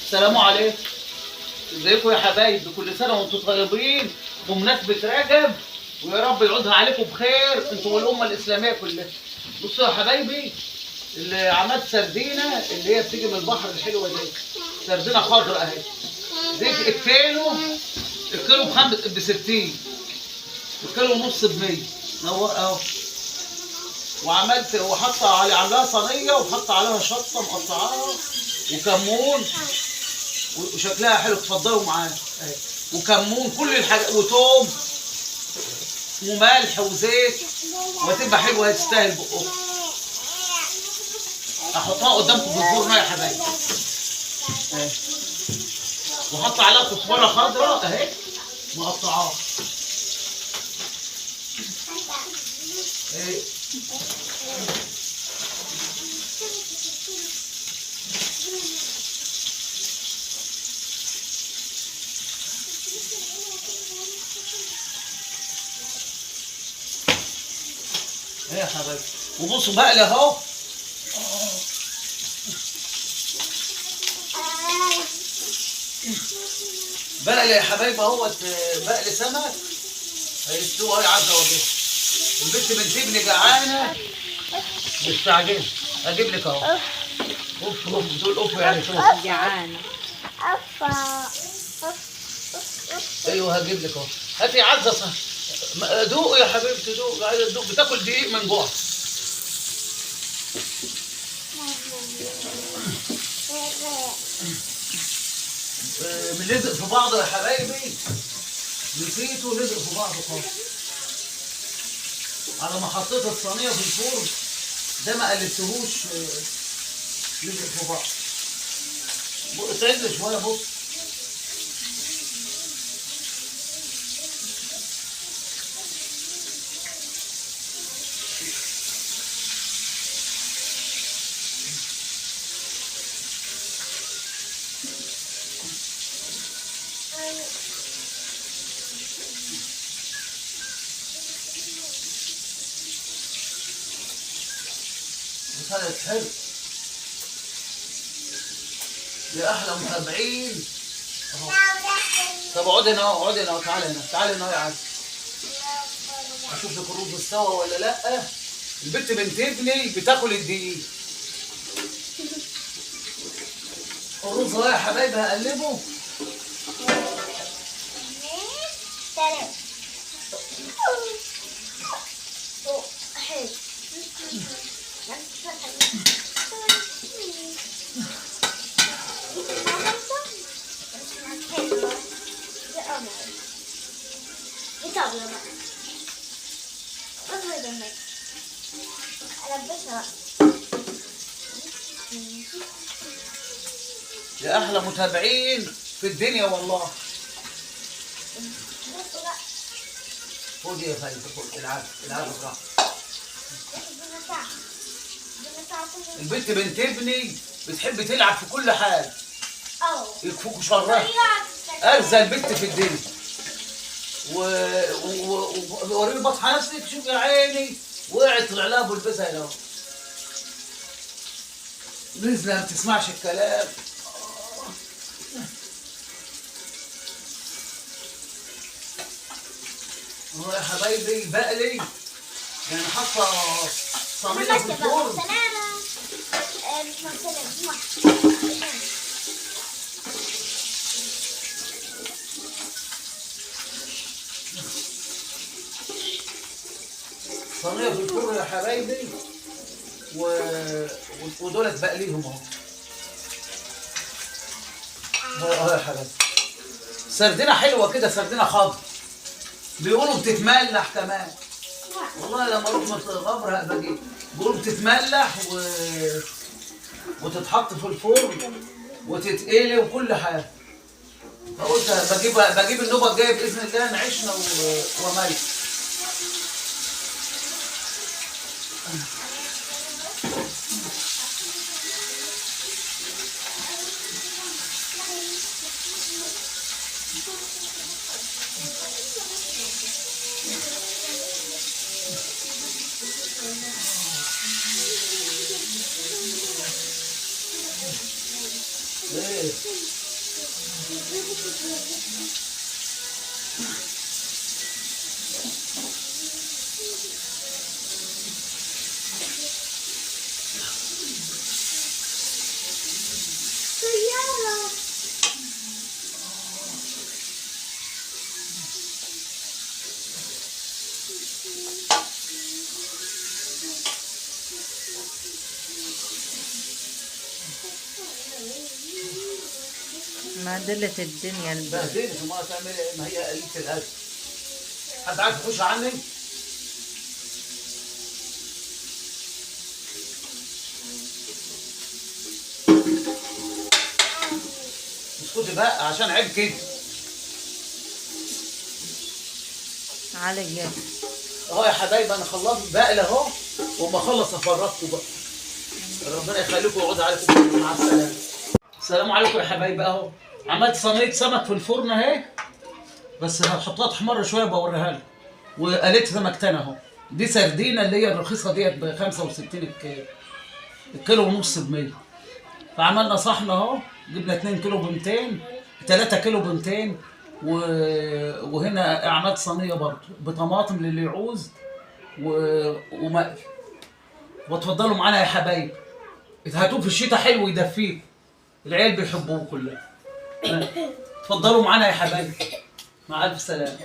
السلام عليكم. ازيكم يا حبايبي؟ كل سنة وانتم طيبين بمناسبة رجب، ويا رب يعودها عليكم بخير انتوا والامه الاسلامية كلها. بصوا يا حبايبي، اللي عملت سردينه اللي هي بتيجي من البحر الحلوة دي، سردينه خضراء اهي. دي الكيلو، الكيلو ب 60، الكيلو ونص ب 100. نور اهو. وعملت وحاطه على عاملاها صينية وحاطه عليها شطه مقطعاها وكمون وشكلها حلو. اتفضلوا معايا اهي. وكمون كل الحاجات وتوم وملح وزيت، وهتبقى حلوة، هتستاهل بقكم. احطها قدامكم في الفرن يا حبايبي اهي. وحط عليها كزبره خضراء اهي مقطعاها. ايه ايه يا حبايبي. وبصوا بقى اهو. بقلي يا حبايبي اهوت، بقلي سمك هيستوي اهو عز وجل. البنت بنت ابني جعانة مستعجلة، اجيب لك اهو. اوف اوف، بتقول اوف يعني شوف جعانة. ايوه هجيب لك اهو. هاتي يا عزه صح. دوق يا حبيبتي، دوق. عايزه تدوق، بتاكل دقيق من جوع. لزق في بعضه يا حبايبي، نسيته لزق في بعضه خالص. على ما حطيت الصينية في الفرن ده ما قلبتهوش، لزق في بعض. تعد شوية. بص بس هذا حلو يا احلى متابعين اهو. طب اقعد هنا، اقعد هنا، تعالى هنا، تعالى هنا يا عز. اشوف لك الرز استوى ولا لا. البنت بنت ابني بتاكل الدقيق. الرز اهو يا حبايبي هقلبه. يا احلى متابعين في الدنيا والله. خد يا فايزه، خد العب العب براحتك. البنت بنت ابني بتحب تلعب في كل حاجة، يكفوكوا شرها. ارزل بنت في الدنيا. وريني بطحه نفسك، شوف يا عيني وقعت طلع لها بلبسها هنا اهو. نزلة ما بتسمعش الكلام. اهو يا حبايبي بقلي، يعني حاطه صينية في الفرن. صينية في الفرن يا حبايبي، ودولت بقليهم اهو. اهو يا حبايبي سردينه حلوة كده، سردينه خضر بيقولوا بتتملح كمان. والله لما اروح الغبر هبقى اجيب. بيقولوا بتتملح وتتحط في الفرن وتتقلي وكل حاجة. فقلت بجيب النوبة الجاية باذن الله نعيشنا وملح. ايه طيارة. ما دلت الدنيا البرد. بهدلت، ما تعمل إيه؟ ما هي قليله الاكل. حد عارف يخش عني؟ اسكتي بقى عشان عيب كده. علي. اهو يا حبايبي انا خلصت بقى اهو، وما اخلص افرجكم بقى. ربنا يخليكم ويقعد عليكم. مع السلامة. السلام عليكم يا حبايبي. اهو عملت صينية سمك في الفرن اهي، بس هحطها تحمر شوية بوريها لكم. وقليت سمك تاني اهو، دي سردينه اللي هي الرخيصة ديت ب 65 الكيلو، الكيلو ونص ب 100. فعملنا صحن اهو، جبنا 2 كيلو ب 200، 3 كيلو ب 200. وهنا عملت صينية برضه بطماطم للي يعوز ومقلي. واتفضلوا معانا يا حبايب، هاتوه في الشتاء حلو يدفيكم، العيال بيحبوه كلها. اتفضلوا معانا يا حبايب، مع الف سلامه.